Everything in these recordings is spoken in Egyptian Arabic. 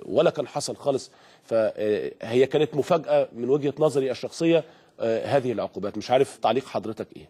ولا كان حصل خالص. فهي كانت مفاجأة من وجهة نظري الشخصية هذه العقوبات. مش عارف تعليق حضرتك ايه؟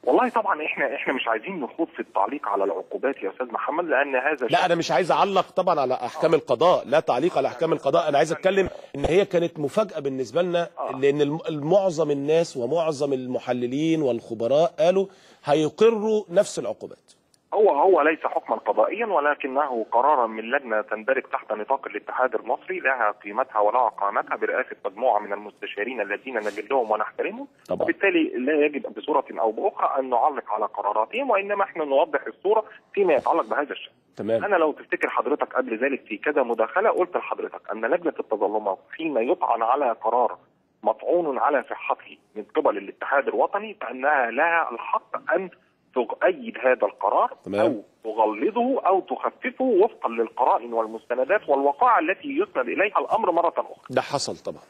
والله طبعا احنا مش عايزين نخوض في التعليق على العقوبات يا استاذ محمد، لان هذا لا، انا مش عايز اعلق طبعا على احكام القضاء، لا تعليق على احكام القضاء. انا عايز اتكلم ان هي كانت مفاجأة بالنسبة لنا، لان معظم الناس ومعظم المحللين والخبراء قالوا هيقروا نفس العقوبات. هو ليس حكما قضائيا، ولكنه قرارا من لجنة تندرج تحت نطاق الاتحاد المصري، لها قيمتها ولها قامتها برئاسة مجموعة من المستشارين الذين نجلهم ونحترمهم، وبالتالي لا يجب بصورة او باخرى ان نعلق على قراراتهم، وانما احنا نوضح الصورة فيما يتعلق بهذا الشأن. تمام. انا لو تفتكر حضرتك قبل ذلك في كذا مداخله قلت لحضرتك ان لجنة التظلمات حين يطعن على قرار مطعون على صحته من قبل الاتحاد الوطني فانها لها الحق ان تؤيد هذا القرار. تمام. أو تغلظه أو تخففه وفقا للقرائن والمستندات والوقائع التي يسند إليها الأمر مرة أخرى. ده حصل طبعا.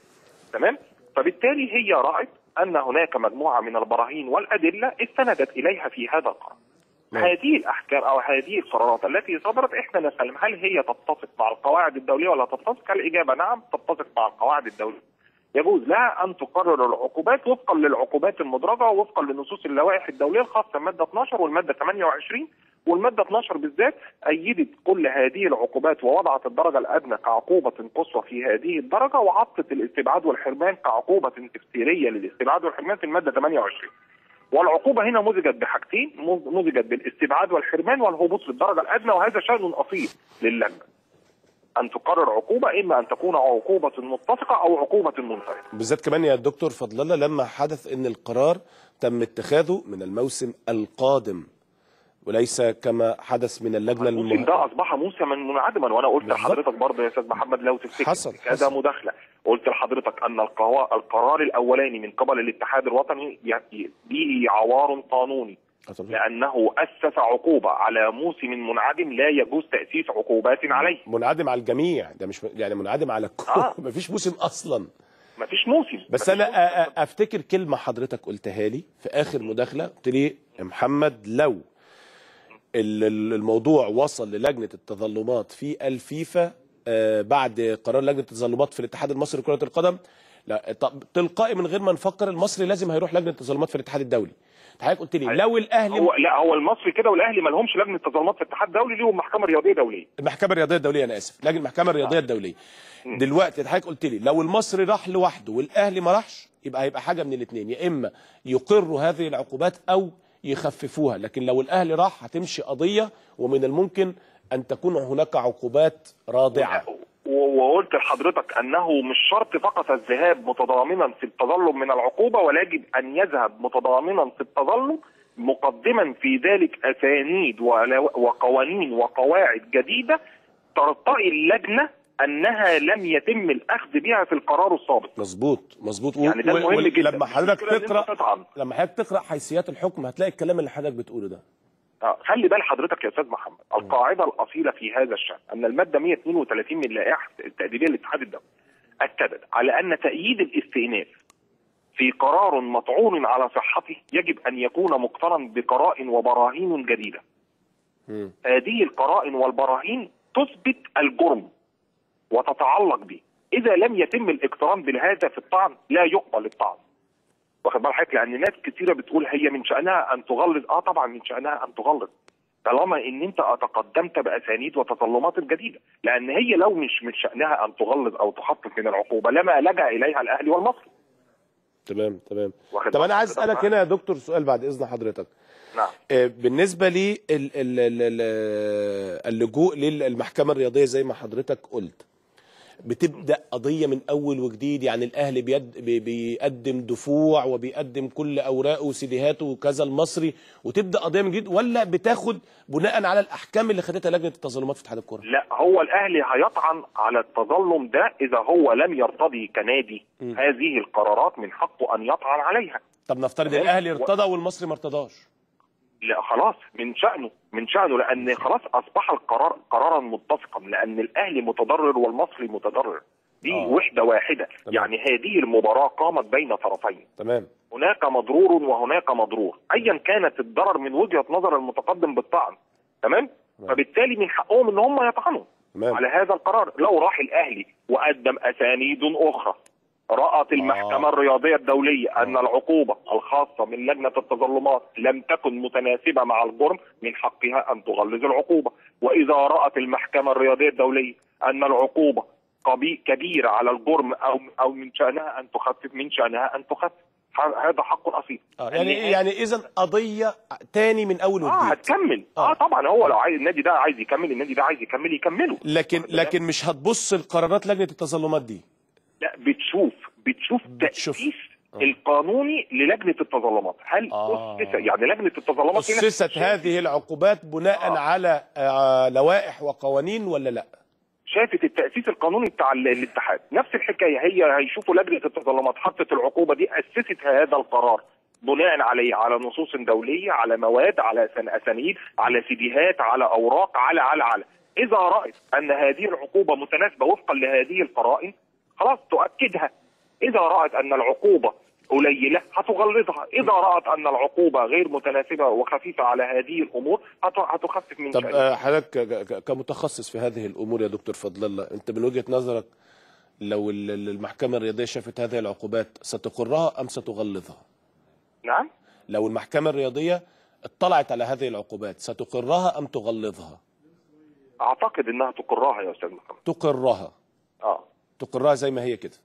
تمام؟ فبالتالي هي رأت أن هناك مجموعة من البراهين والأدلة استندت إليها في هذا القرار. نعم. هذه الأحكام أو هذه القرارات التي صدرت إحنا نسلم هل هي تتفق مع القواعد الدولية ولا تتفق؟ الإجابة نعم، تتفق مع القواعد الدولية. يجوز لها أن تقرر العقوبات وفقا للعقوبات المدرجة وفقا لنصوص اللوائح الدولية الخاصة المادة 12 والمادة 28، والمادة 12 بالذات أيدت كل هذه العقوبات ووضعت الدرجة الأدنى كعقوبة قصوى في هذه الدرجة، وعطت الاستبعاد والحرمان كعقوبة تفسيرية للاستبعاد والحرمان في المادة 28. والعقوبة هنا مزجت بحاجتين، مزجت بالاستبعاد والحرمان والهبوط للدرجة الأدنى، وهذا شأن أصيل للجنة أن تقرر عقوبة، إما أن تكون عقوبة متفقة أو عقوبة منفردة. بالذات كمان يا دكتور فضل الله لما حدث أن القرار تم اتخاذه من الموسم القادم وليس كما حدث من اللجنة. الموسم ده أصبح موسما منعدما، وأنا قلت لحضرتك برضه يا أستاذ محمد لو تفتكر كذا مداخلة، قلت لحضرتك أن القرار الأولاني من قبل الاتحاد الوطني به عوار قانوني، لأنه أسس عقوبة على موسم منعدم لا يجوز تأسيس عقوبات عليه. منعدم على الجميع، ده مش يعني منعدم على الكل. مفيش موسم أصلا، مفيش موسم. بس أنا أفتكر كلمة حضرتك قلتها لي في آخر مداخلة، قلت لي يا محمد لو الموضوع وصل للجنة التظلمات في الفيفا بعد قرار لجنة التظلمات في الاتحاد المصري لكرة القدم، لا تلقائي من غير ما نفكر المصري لازم هيروح لجنة التظلمات في الاتحاد الدولي. حضرتك قلت لي لو الاهلي لا هو المصري كده والاهلي ما لهمش لجنة تظلمات في الاتحاد الدولي، ليهم محكمة رياضية دولية. المحكمة الرياضية الدولية، انا اسف، لجنة المحكمة الرياضية الدولية. دلوقتي حضرتك قلت لي لو المصري راح لوحده والاهلي ما راحش يبقى هيبقى حاجة من الاثنين، يا اما يقروا هذه العقوبات او يخففوها، لكن لو الاهلي راح هتمشي قضية ومن الممكن ان تكون هناك عقوبات رادعة. وقلت لحضرتك أنه مش شرط فقط الذهاب متضامنا في التظلم من العقوبة، ولكن أن يذهب متضامنا في التظلم مقدما في ذلك أسانيد وقوانين وقواعد جديدة ترتئي اللجنة أنها لم يتم الأخذ بها في القرار السابق. مظبوط مظبوط. يعني ده مهم جدا. لما حضرتك تقرأ حيثيات الحكم هتلاقي الكلام اللي حضرتك بتقوله ده. خلي بال حضرتك يا استاذ محمد، القاعدة الاصيلة في هذا الشان ان المادة 132 من لائحة التاديبيه للاتحاد الدولي اكدت على ان تأييد الاستئناف في قرار مطعون على صحته يجب ان يكون مقترن بقرائن وبراهين جديدة. هذه القرائن والبراهين تثبت الجرم وتتعلق به، اذا لم يتم الاقتران بهذا في الطعن لا يقبل الطعن. واخد بال حضرتك؟ لان ناس كثيرة بتقول هي من شأنها ان تغلظ. طبعا من شأنها ان تغلظ طالما ان انت تقدمت باسانيد وتظلمات جديدة، لان هي لو مش من شأنها ان تغلظ او تخفف من العقوبة لما لجأ اليها الاهلي والمصري. تمام تمام. طب انا عايز اسالك هنا يا دكتور سؤال بعد اذن حضرتك. نعم. بالنسبة لي اللجوء للمحكمة الرياضية زي ما حضرتك قلت، بتبدأ قضية من أول وجديد، يعني الأهلي بيقدم دفوع وبيقدم كل أوراقه وسيديهاته وكذا المصري، وتبدأ قضية من جديد، ولا بتاخد بناء على الأحكام اللي خدتها لجنة التظلمات في اتحاد الكرة؟ لا، هو الأهلي هيطعن على التظلم ده إذا هو لم يرتضي كنادي هذه القرارات، من حقه أن يطعن عليها. طب نفترض الأهلي ارتضى والمصري ما ارتضاش. لا خلاص، من شأنه من شأنه، لأن خلاص أصبح القرار قرارا متفقا، لأن الأهلي متضرر والمصري متضرر، دي وحدة واحدة. تمام. يعني هذه المباراة قامت بين طرفين. تمام. هناك مضرور وهناك مضرور، أيا كانت الضرر من وجهة نظر المتقدم بالطعن. تمام؟ تمام. فبالتالي من حقهم إن هم يطعنوا. تمام. على هذا القرار. لو راح الاهلي وقدم اسانيد اخرى، رأت المحكمة الرياضية الدولية أن العقوبة الخاصة من لجنة التظلمات لم تكن متناسبة مع الجرم، من حقها أن تغلظ العقوبة. وإذا رأت المحكمة الرياضية الدولية أن العقوبة كبيرة على الجرم أو من شأنها أن تخفف، من شأنها أن تخفف. هذا حق أصيل. يعني إذا قضية تاني من أول وجديد. هتكمل. طبعا هو لو عايز النادي ده عايز يكمل، النادي ده عايز يكمل يكمله. لكن مش هتبص القرارات لجنة التظلمات دي. لا، بتشوف تأسيس القانوني للجنة التظلمات. هل أسس يعني لجنة التظلمات أسست هذه العقوبات بناء على لوائح وقوانين ولا لا؟ شافت التأسيس القانوني بتاع الاتحاد. نفس الحكاية هي هيشوفوا لجنة التظلمات حطت العقوبة دي، أسست هذا القرار بناء عليه، على نصوص دولية، على مواد، على أسانيد، على سيديهات، على أوراق، على على على. إذا رأت أن هذه العقوبة متناسبة وفقا لهذه القرائن، خلاص تؤكدها. إذا رأت أن العقوبة قليلة هتغلظها، إذا رأت أن العقوبة غير متناسبة وخفيفة على هذه الأمور هتخفف من شأنها. طب حضرتك كمتخصص في هذه الأمور يا دكتور فضل الله، أنت من وجهة نظرك لو المحكمة الرياضية شافت هذه العقوبات ستقرها أم ستغلظها؟ نعم؟ لو المحكمة الرياضية اطلعت على هذه العقوبات ستقرها أم تغلظها؟ أعتقد أنها تقرها يا أستاذ محمد. تقرها. تقرها زي ما هي كده.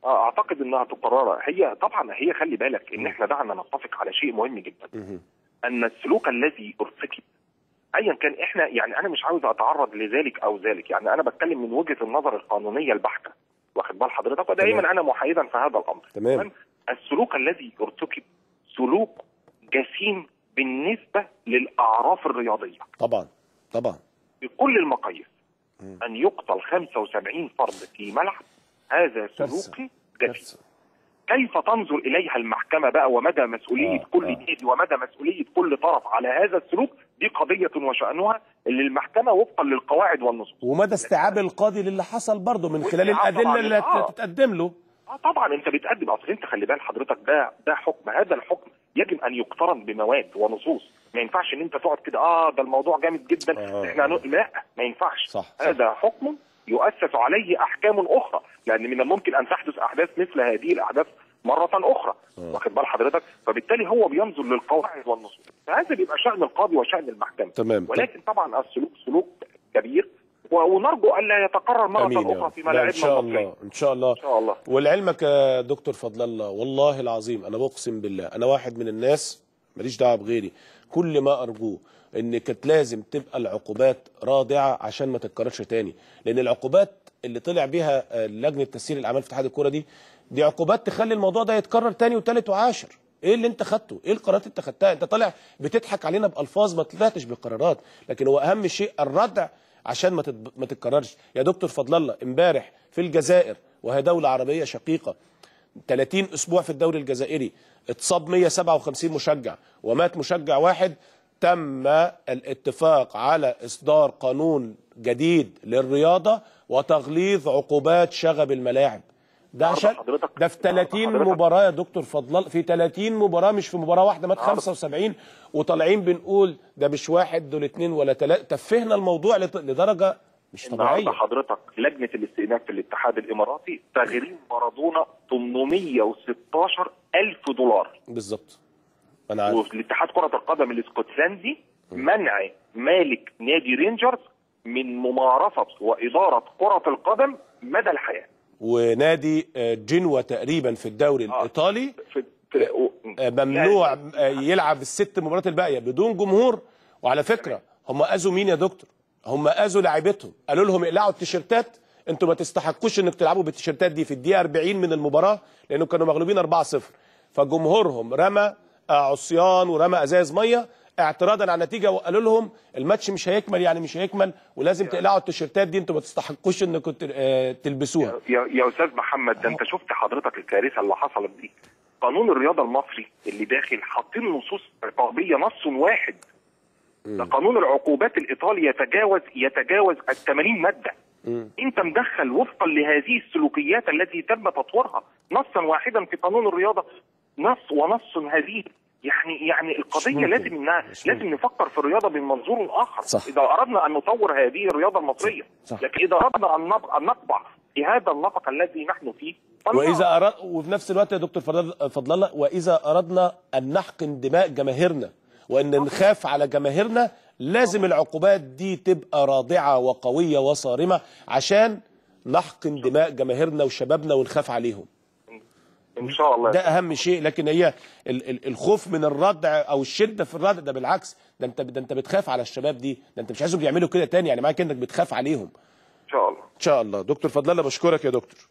اعتقد انها تقررها هي طبعا. هي خلي بالك ان احنا دعنا نتفق على شيء مهم جدا، ان السلوك الذي ارتكب ايا كان، احنا يعني انا مش عاوز اتعرض لذلك او ذلك، يعني انا بتكلم من وجهة النظر القانونية البحتة، واخد بال حضرتك، ودائما انا محايدا في هذا الامر. تمام. السلوك الذي ارتكب سلوك جسيم بالنسبة للاعراف الرياضية. طبعا طبعا. بكل المقاييس. ان يقتل 75 فرد في ملعب، هذا سلوك جسيم. كيف تنظر إليها المحكمة بقى، ومدى مسؤولية كل نادي ومدى مسؤولية كل طرف على هذا السلوك، دي قضية وشأنها اللي المحكمة وفقا للقواعد والنصوص، ومدى استيعاب القاضي للي حصل برضه من خلال الأدلة اللي تتقدم له. طبعا انت بتقدم، اصل انت خلي بال حضرتك ده حكم، هذا الحكم يجب ان يقترن بمواد ونصوص. ما ينفعش ان انت تقعد كده ده الموضوع جامد جدا احنا لا، ما ينفعش. صح. هذا حكم يؤسس عليه احكام اخرى، لان من الممكن ان تحدث احداث مثل هذه الاحداث مرة اخرى، واخد بال حضرتك؟ فبالتالي هو بينظر للقواعد والنصوص، فهذا بيبقى شأن القاضي وشأن المحكمة. تمام. ولكن طبعا السلوك سلوك كبير، ونرجو الا يتكرر مرة اخرى في ملاعبنا. ان شاء الله، ان شاء الله، ان شاء الله. ولعلمك يا دكتور فضل الله، والله العظيم انا بقسم بالله، انا واحد من الناس ماليش دعوه بغيري، كل ما ارجوه ان كانت لازم تبقى العقوبات رادعة عشان ما تتكررش تاني، لان العقوبات اللي طلع بيها لجنة تسيير الاعمال في اتحاد الكورة دي عقوبات تخلي الموضوع ده يتكرر تاني وتالت وعاشر. ايه اللي انت خدته؟ ايه القرارات اللي انت خدتها؟ انت طالع بتضحك علينا بالفاظ، ما طلعتش بقرارات، لكن هو اهم شيء الردع عشان ما تتكررش. يا دكتور فضل الله، امبارح في الجزائر، وهي دولة عربية شقيقه، 30 اسبوع في الدوري الجزائري اتصاب 157 مشجع ومات مشجع واحد. تم الاتفاق على اصدار قانون جديد للرياضة وتغليظ عقوبات شغب الملاعب. ده عشان ده في 30 مباراة يا دكتور فضل الله، في 30 مباراة، مش في مباراة واحدة، مات 75، وطالعين بنقول ده مش واحد، دول اتنين ولا تلاتة. تفهنا الموضوع لدرجة مش طبيعية. النهارده حضرتك لجنة الاستئناف في الاتحاد الاماراتي تغريم مارادونا 816 ألف دولار. بالظبط. انا عارف. والاتحاد كرة القدم الاسكتلندي منع مالك نادي رينجرز من ممارسة وإدارة كرة القدم مدى الحياة. ونادي جنوة تقريبا في الدوري الإيطالي ممنوع يلعب الست مباريات الباقية بدون جمهور. وعلى فكرة هم أذوا مين يا دكتور؟ هم أذوا لاعيبتهم، قالوا لهم اقلعوا التيشيرتات، انتوا ما تستحقوش انك تلعبوا بالتيشيرتات دي في الدقيقة 40 من المباراة، لأنه كانوا مغلوبين 4-0، فجمهورهم رمى عصيان ورمى ازايز مية اعتراضا على النتيجة، وقالوا لهم الماتش مش هيكمل، يعني مش هيكمل، ولازم تقلعوا التيشيرتات دي، انتوا ما تستحقوش انكم تلبسوها. يا استاذ محمد، ده انت شفت حضرتك الكارثة اللي حصلت دي. قانون الرياضة المصري اللي داخل حاطين نصوص عقابيه نص واحد. ده قانون العقوبات الايطالي يتجاوز ال 80 مادة. انت مدخل وفقا لهذه السلوكيات التي تم تطويرها نصا واحدا في قانون الرياضة، نص ونص هذه. يعني القضية لازم انها لازم نفكر في الرياضة من منظور اخر. صح. اذا اردنا ان نطور هذه الرياضة المصرية. صح. لكن اذا اردنا ان نقبع في هذا النفق الذي نحن فيه، واذا وفي نفس الوقت يا دكتور فضل الله، واذا اردنا ان نحقن دماء جماهيرنا وان نخاف على جماهيرنا، لازم العقوبات دي تبقى رادعة وقويه وصارمه عشان نحقن دماء جماهيرنا وشبابنا ونخاف عليهم. ان شاء الله ده اهم شيء. لكن هي الخوف من الردع او الشدة في الردع ده بالعكس، ده انت بتخاف على الشباب دي، ده انت مش عايزهم يعملوا كده تاني، يعني معنى كده انك بتخاف عليهم. ان شاء الله. ان شاء الله. دكتور فضل الله بشكرك يا دكتور.